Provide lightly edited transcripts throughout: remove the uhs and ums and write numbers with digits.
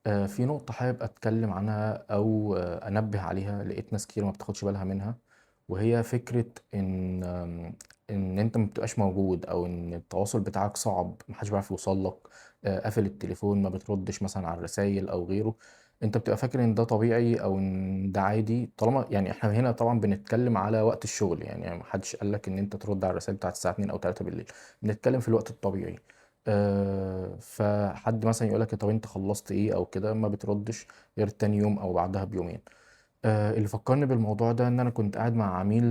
في نقطة حابب أتكلم عنها أو أنبّه عليها، لقيت ناس كتير ما بتاخدش بالها منها، وهي فكرة إن إن أنت ما بتبقاش موجود أو إن التواصل بتاعك صعب، ما حدش بيعرف يوصل لك، قافل التليفون، ما بتردش مثلًا على الرسايل أو غيره. أنت بتبقى فاكر إن ده طبيعي أو إن ده عادي، طالما يعني إحنا هنا طبعًا بنتكلم على وقت الشغل، يعني ما حدش قال لك إن أنت ترد على الرسايل بتاعة الساعة 02:00 أو 03:00، بنتكلم في الوقت الطبيعي. فحد مثلًا يقول لك طب أنت خلّصت إيه أو كده، ما بتردش غير تاني يوم أو بعدها بيومين. اللي فكّرني بالموضوع ده إن أنا كنت قاعد مع عميل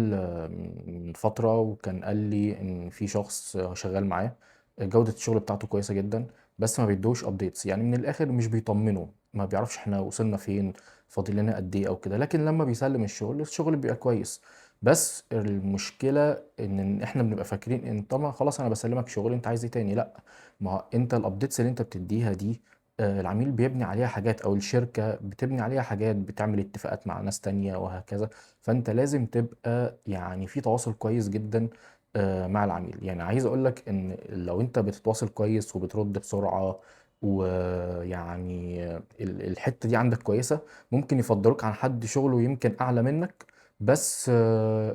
من فترة، وكان قال لي إن في شخص شغّال معاه جودة الشغل بتاعته كويسة جدًا، بس ما بيدّيهوش updates، يعني من الآخر مش بيطمّنه، ما بيعرفش إحنا وصلنا فين، فاضل لنا قد إيه أو كده، لكن لمّا بيسلّم الشغل، الشغل بيبقى كويس. بس المشكلة إن إحنا بنبقى فاكرين إن طبعًا خلاص أنا باسلّمك شغل، أنت عايز إيه تاني؟ لأ، ما هو أنت الupdates اللي أنت بتدّيها دي العميل بيبني عليها حاجات أو الشركة بتبني عليها حاجات، بتعمل اتفاقات مع ناس تانية وهكذا، فأنت لازم تبقى يعني في تواصل كويس جدًا مع العميل. يعني عايز أقول لك إن لو أنت بتتواصل كويس وبترد بسرعة ويعني الحتّة دي عندك كويسة، ممكن يفضّلوك عن حد شغله يمكن أعلى منّك، بس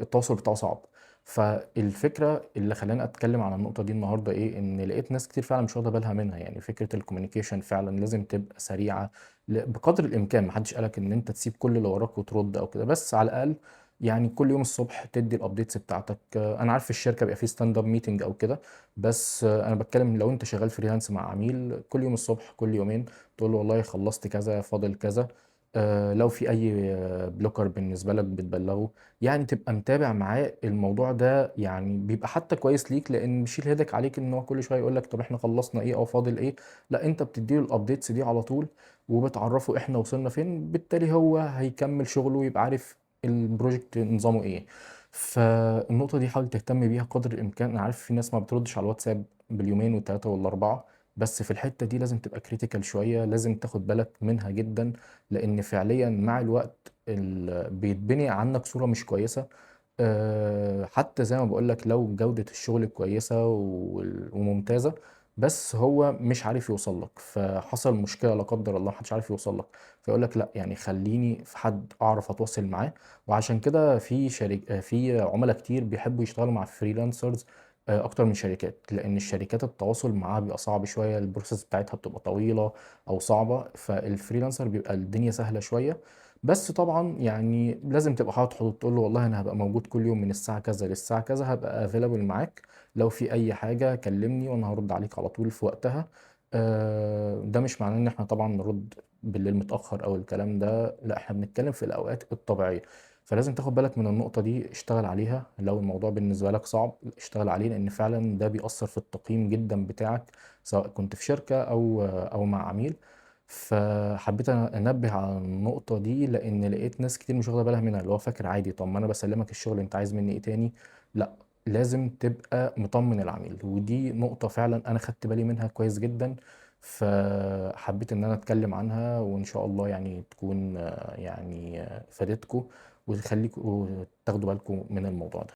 التواصل بتاعه صعب. فالفكرة اللي خلّاني أتكلّم على النقطة دي النهارده إيه، إن لقيت ناس كتير فعلًا مش واخدة بالها منها، يعني فكرة الcommunication فعلًا لازم تبقى سريعة بقدر الإمكان، ما حدش قال لك إن أنت تسيب كل اللي وراك وترُد أو كده، بس على الأقل يعني كل يوم الصبح تدّي الupdates بتاعتك. أنا عارف في الشركة بيبقى في stand up meeting أو كده، بس أنا باتكلّم لو أنت شغّال freelance مع عميل كل يوم الصبح، كل يومين تقول له والله خلّصت كذا، فاضل كذا، لو في أي blocker بالنسبة لك بتبلّغه. يعني تبقى متابع معاه الموضوع ده، يعني بيبقى حتى كويس ليك لإن بيشيل headache عليك إن هو كل شوية يقول لك طب إحنا خلّصنا إيه أو فاضل إيه، لأ أنت بتدّي له الupdates دي على طول وبتعرّفه إحنا وصلنا فين، بالتالي هو هيكمّل شغله ويبقى عارف الproject نظامه إيه. فالنقطة دي حاول تهتم بيها قدر الإمكان، أنا عارف في ناس ما بتردش على الواتساب باليومين وال3 وال4، بس في الحتة دي لازم تبقى critical شوية، لازم تاخد بالك منها جدًا، لإن فعليًا مع الوقت بيتبني عنك صورة مش كويسة. حتى زي ما باقول لك لو جودة الشغل كويسة وممتازة، بس هو مش عارف يوصل لك، فحصل مشكلة لا قدر الله ما حدش عارف يوصل لك، فيقول لك لأ، يعني خلّيني في حد أعرف أتواصل معاه، وعشان كده في عُملا كتير بيحبوا يشتغلوا مع freelancers أكتر من شركات، لإن الشركات التواصل معاها بيبقى صعب شوية، الprocess بتاعتها بتبقى طويلة أو صعبة، فالfreelancer بيبقى الدنيا سهلة شوية. بس طبعًا يعني لازم تبقى حاطط حدود، تقول له والله أنا هابقى موجود كل يوم من الساعة كذا للساعة كذا، هابقى available معاك، لو في أي حاجة كلمني وأنا هارُد عليك على طول في وقتها. ده مش معناه إن إحنا طبعًا نرُد بالليل متأخر أو الكلام ده، لأ إحنا بنتكلم في الأوقات الطبيعية. فلازم تاخد بالك من النقطة دي، اشتغل عليها، لو الموضوع بالنسبة لك صعب اشتغل عليه، لإن فعلًا ده بيأثّر في التقييم جدًا بتاعك، سواء كنت في شركة أو مع عميل. فحبيت أنا أنبه على النقطة دي لإن لقيت ناس كتير مش واخدة بالها منها، اللي هو فاكر عادي طب ما أنا باسلمك الشغل أنت عايز مني إيه تاني؟ لأ، لازم تبقى مطمن العميل، ودي نقطة فعلًا أنا خدت بالي منها كويس جدًا، فحبيت إن أنا أتكلم عنها، وإن شاء الله يعني تكون فادتكم وتخليكم تاخدوا بالكم من الموضوع ده.